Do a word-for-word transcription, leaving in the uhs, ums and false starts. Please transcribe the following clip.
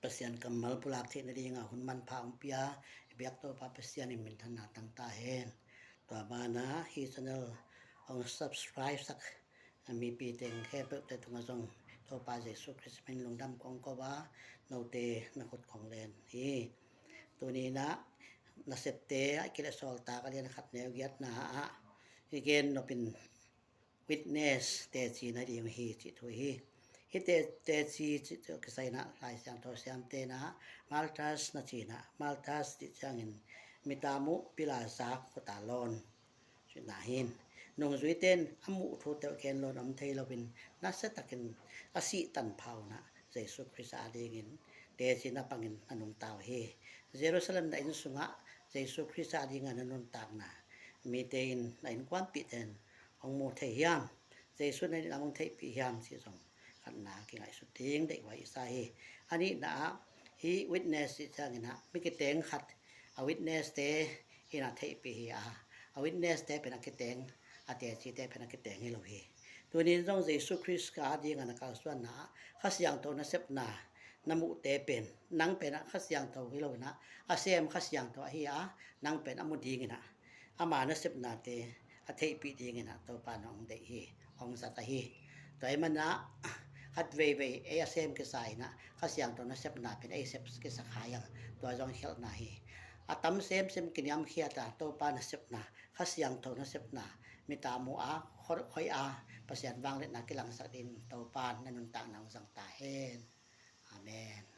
Pasian kammal pulak theih nadinga hun manpha hong pia i biak Topa Pasian in minthanna tang ta hen. Tua banah hih channel hong subscribe sak mipi teng khempeuhte tungah zong Topa Jesu Khrist min lungdam kong ko a, note na khut kong len hi. Tuni inah nasepte a kileh Sawltak a lian khat neu giatna ah i gen nopin witness teci na ding hi cih thu hi. Hih te, teci cih thu kisai inah Lai Siangtho siamte inah martyrs na ci inah, martyrs cih ciangin mitam uh, pila zak, khuata lawn cihna hi. Nungzuite in a muh thute uh gen lo in om thei loin nasia takin a sih tanpha uh inah Jesu Khrist a dingin teci na pangin na nungta uh hi. Jerusalem na inn sungah Jesu Khrist a dinga na nuntakna mite in, na innkuanpihte in hong mu thei hiam? Jesu na inn ah hong theihpih hiam cih zong khatna kingaihsut ding deihhuai i sa hi. A nihna ah hih witness cih ciangin ah mi kiteng khat a witness-te in a theihpih hi a, a witness-te pen a kiteng, a tecite pen a kiteng hi lo hi. Tuni in zong Jesu Khrist a dinga na kalsuanna ah Kha Siangtho nasepna na muhte pen, nang pen ah Kha Siangtho hi lo inah a sem Kha Siangtho ahi a, nang pen a mu ding inah ama nasepnate a theihpih ding inah Topa in hong deih hi, hong zat ahi. Tua ahih manah khat veivei ei a sem kisa inah Kha Siangtho nasepna pen ei sep kisa kha hiang, tua zong khelhna hi. A tam semsem kiniamkhiat a Topa nasepna, Kha Siangtho nasepna mitam uh a, khoi, khoi a Pasian vangliatna kilangsak dingin Topa in na nuntakna hong zang ta hen. Amen.